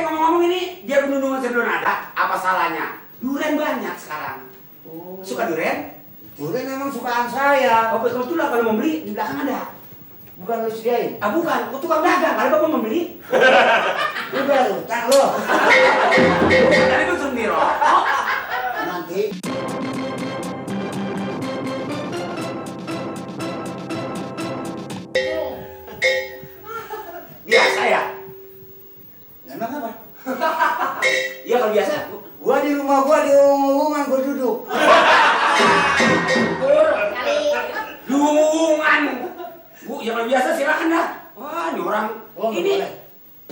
ngomong-ngomong ini dia gunungan sebelum ada, apa salahnya? Durian banyak sekarang. Oh. Suka durian? Durian memang sukaan saya. Oh, kebetulan kalau mau beli di belakang ada. Bukan lu sediain? Ah bukan, aku tukang dagang. Ada bapak mau beli? Udah lu, tak lu. Tadi itu sendiri. Oh. Nanti. Biasa ya? Emang apa? Iya kalau biasa. Gua di rumah gua di umum-umuman gua duduk. Dungan. Bu, ya kalau biasa silakan dah. Wah, ini orang. Oh, ini. boleh.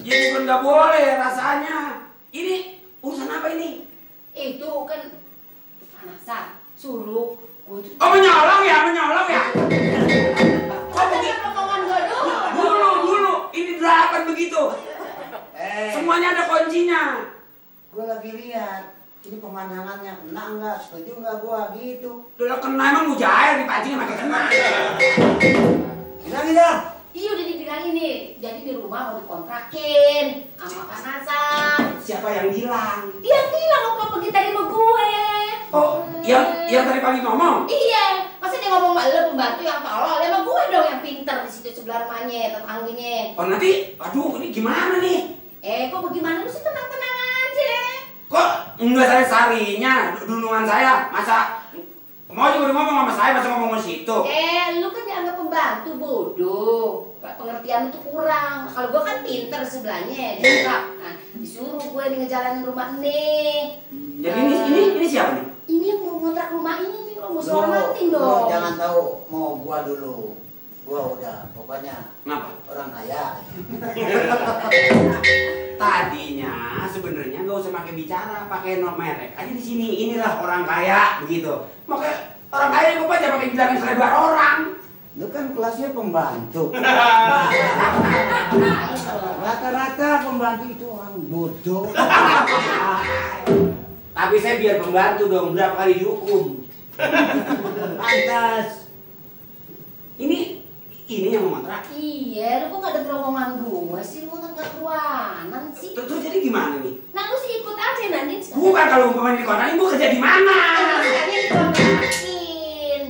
Ya bukan nggak boleh rasanya. Ini urusan apa ini? Itu kan panasan, suruh gua tuh. Oh menyolong ya, menyolong ya. Kok begitu omongan gua dulu? Dulu. Ini delapan begitu. Semuanya ada kuncinya. Gua lagi lihat. Ini pemandangannya kena enggak? Setuju enggak gua gitu? Udah kena emang mujair dipancing pakai kena. Bilangin dong. Iya udah dibilangin nih. Jadi di rumah mau dikontrakin sama panasan. Siapa yang bilang? Dia bilang waktu pergi tadi sama gue. Oh, yang tadi pagi ngomong. Iya, masa dia ngomong sama lo pembantu yang tolol, sama gue dong yang pinter di situ sebelah rumahnya, tetangganya. Oh nanti, aduh ini gimana nih? Kok bagaimana lu sih tenang-tenang aja. Kok enggak saya sarinya, dunungan saya, masa mau juga ngomong sama saya, masa ngomong ke situ? Lu kan dianggap pembantu bodoh. Pengertian lu tuh kurang. Kalau gue kan pinter sebelahnya, dianggap. Nah, disuruh gue nih ngejalanin rumah nih. Jadi ini siapa nih? Ini yang mau ngontrak rumah ini, lo mau Lu hormatin dong. jangan tahu mau gua dulu. Gua udah, pokoknya Kenapa? orang kaya. Tadinya sebenarnya nggak usah pakai bicara, pakai no merek aja di sini. Inilah orang kaya begitu. Makanya orang kaya gue aja pakai bilangin selebar orang. Lu kan kelasnya pembantu. Rata-rata pembantu itu orang bodoh. Tapi saya biar pembantu dong, berapa kali dihukum. Pantas. Ini yang mau kontrak. Iya, lu kok gak ada terowongan gue sih, lu kan gak keruanan sih. Terus jadi gimana nih? Nah lu sih ikut aja nanti. Bukan kalau umpamanya di kontrakin, gue kerja di mana? Makanya dikontrakin.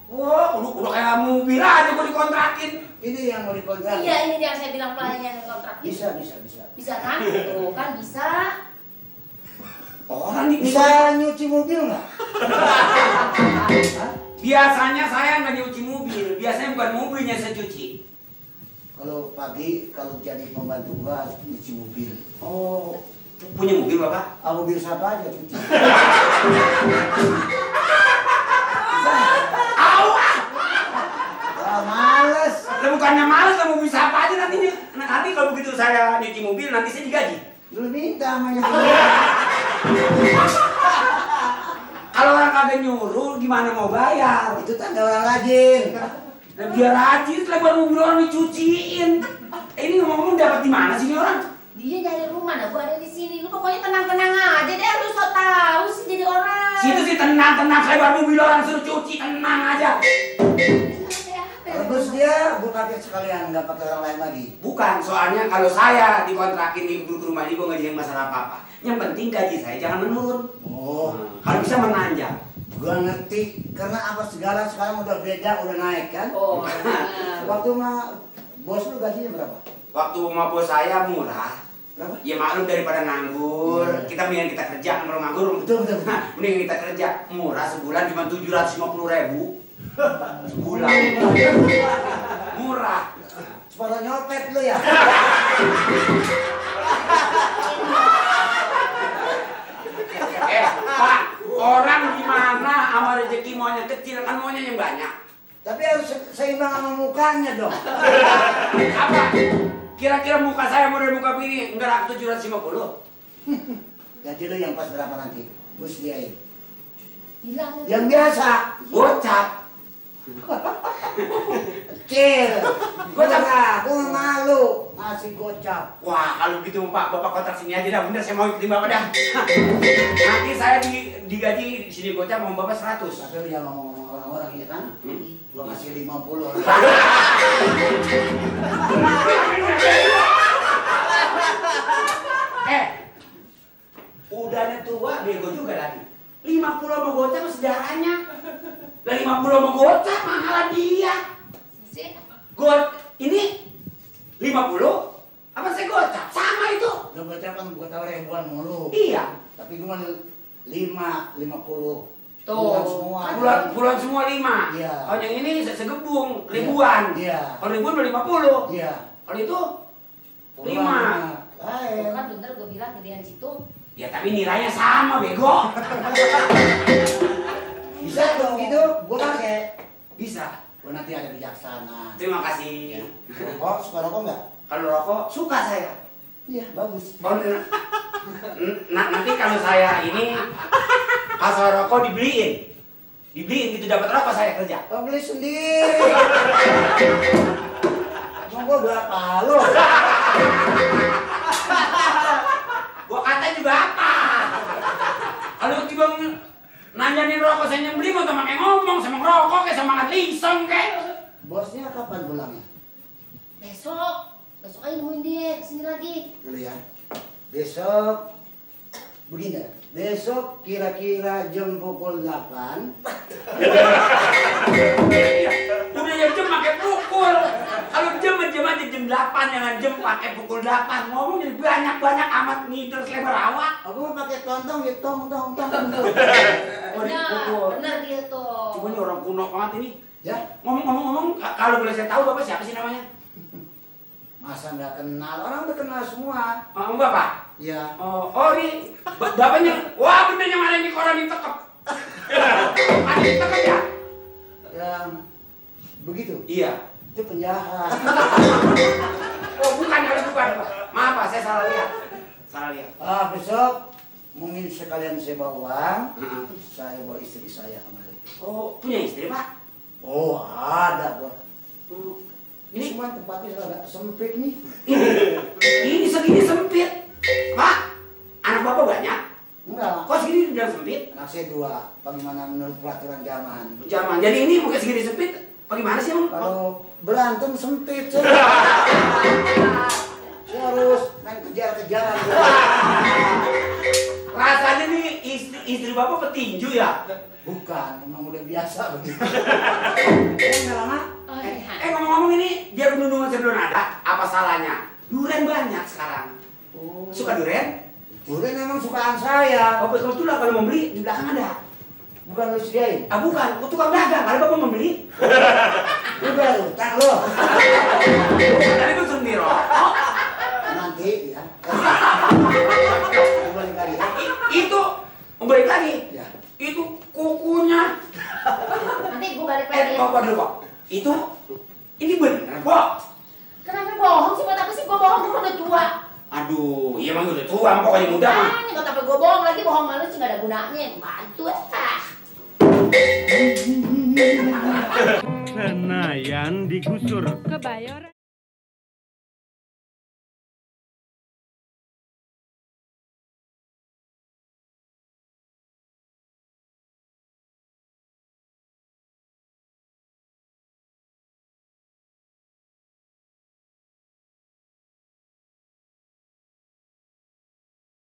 Wah, udah kayak mobil aja gue dikontrakin. Ini yang mau dikontrak. Iya, ini yang saya bilang pelayannya yang kontrakin. Bisa. Bisa kan? Tuh kan bisa. Orang Bisa nyuci mobil nggak? Biasanya saya nggak nyuci mobil, biasanya bukan mobilnya saya cuci. Kalau pagi kalau jadi pembantu gua nyuci mobil. Oh, punya mobil bapak? Mobil siapa aja cuci. Awas! Males. Lah bukannya males, lah mobil siapa aja nantinya. Nanti kalau begitu saya nyuci mobil, nanti saya digaji. Lu minta sama Kalau orang kagak nyuruh, gimana mau bayar? itu tanda orang rajin. Dan biar rajin, lebar mobil orang dicuciin. Ini ngomong-ngomong dapat di mana sih ini orang? Dia nyari rumah, nah gua ada di sini. Lu pokoknya tenang-tenang aja deh, lu so tau sih jadi orang. Situ sih tenang, lebar mobil orang suruh cuci, tenang aja. Terus dia gua pakai sekalian, nggak pakai orang lain lagi. Bukan, soalnya kalau saya dikontrakin di rumah ini, gue nggak jadi masalah apa-apa. Yang penting gaji saya jangan menurun. Oh, Kalau bisa menanjak. gua ngerti karena apa segala sekarang udah beda, udah naik kan. Oh, Waktu mah bos lu gajinya berapa? Waktu sama bos saya murah. Berapa? Ya maklum daripada nganggur. Iya. Kita mendingan kita kerja, kalau nganggur. Betul. Nah, mendingan kita kerja. Murah sebulan cuma 750.000. Sebulan. Murah. Sepuluh nyopet lu ya. Pak, orang gimana sama rezeki maunya kecil, kan maunya yang banyak. Tapi harus seimbang sama mukanya dong. Apa? Kira-kira muka saya model muka begini, enggak laku 750. Jadi lu yang pas berapa nanti? Gua sediain. bilang Yang biasa. Gocap. Kecil. Gocap. Gua malu ngasih gocap. Wah, kalau gitu Pak, Bapak kontrak sini aja dah. Bener, saya mau ikutin Bapak dah. Nanti saya digaji di sini gocap mau Bapak 100. Tapi lu jangan ngomong orang-orang ya kan? Gua kasih 50. Udahnya tua, bego juga lagi. 50 sama gocap mah sejarahnya. Lah 50 sama gocap mahalan dia. Sih. Ini 50 apa saya gocap? Sama itu. Lo gocap kan gua tahu ribuan mulu. Iya. Tapi gua 50. Tuh. Bulan semua. Bulan semua 5. Iya. Oh yang ini segebung ribuan. Iya. Kalau ribuan udah 50. Iya. Kalau itu Puluhan. 5. Lain. Kan bener gue bilang gedean situ. Ya tapi nilainya sama bego. Bisa dong gitu, gua pakai. Bisa. Gua nanti ada bijaksana. Terima kasih. Ya. Rokok, suka rokok nggak? Kalau rokok suka saya. Iya, bagus. Oh, nanti kalau saya ini asal rokok dibeliin gitu dapat rokok saya kerja. Oh, beli sendiri. Emang gua berapa lo? Gua kata juga apa? Kalau tiba nanyain rokok saya yang beli mau sama kayak ngomong sama rokok kayak sama lisong kayak. Bosnya kapan pulangnya? Besok aja nemuin dia kesini lagi. Dulu ya. Besok begini. Besok kira-kira jam pukul 8. Udah ya jam pakai pukul. Kalau jam aja jam 8 jangan jam pakai pukul 8. Ngomong jadi banyak amat ngidul selebar awak. Aku mau pakai tontong ya tong. Oh, Bener dia tuh. Cuma ini orang kuno banget ini. Ya, Ngomong, kalau boleh saya tahu Bapak siapa sih namanya? masa nggak kenal? Orang udah kenal semua. Oh, Bapak? Ya. Oh ini bapaknya. Wah bener yang ada di koran ditekep. Ada ditekep ya? Yang begitu. Iya. Itu penjahat. Oh bukan. Maaf Pak, saya salah lihat. Besok mungkin sekalian saya bawa uang. Heeh. Saya bawa istri saya kemari. Oh punya istri Pak? Oh, ada gua. Ini Cuma tempatnya agak sempit nih. ini segini sempit. Pak, anak Bapak banyak? Enggak. Kok segini bilang sempit? Anak saya 2. Bagaimana menurut peraturan zaman? Jangan. Jadi ini mungkin segini sempit. Bagaimana sih Om? Kalau berantem sempit, saya harus main kejar-kejaran. Rasanya nih istri Bapak petinju ya? Bukan, memang udah biasa begitu. Enggak lama. Ngomong-ngomong ini biar gunungan sebelum ada, apa salahnya? Duren banyak sekarang. Suka duren? Durian memang sukaan saya. Oh kebetulan kalau mau beli di belakang ada. Bukan lu sediain. Ah bukan, aku tukang dagang. Kalau Bapak membeli, Udah lu, tak lo. tadi itu sendiri. Oh, Nanti ya. Balik lagi ya. itu balik lagi. Ya. Itu kukunya. Nanti gue balik lagi. Bapak dulu Pak. Itu ini bener Pak. Kenapa bohong sih? Buat apa sih gue bohong? Gue udah tua. Aduh, iya emang udah tua, pokoknya muda mah. Ini kok tapi gue bohong lagi, bohong malu sih gak ada gunanya. Bantu ya. Senayan digusur. Kebayoran.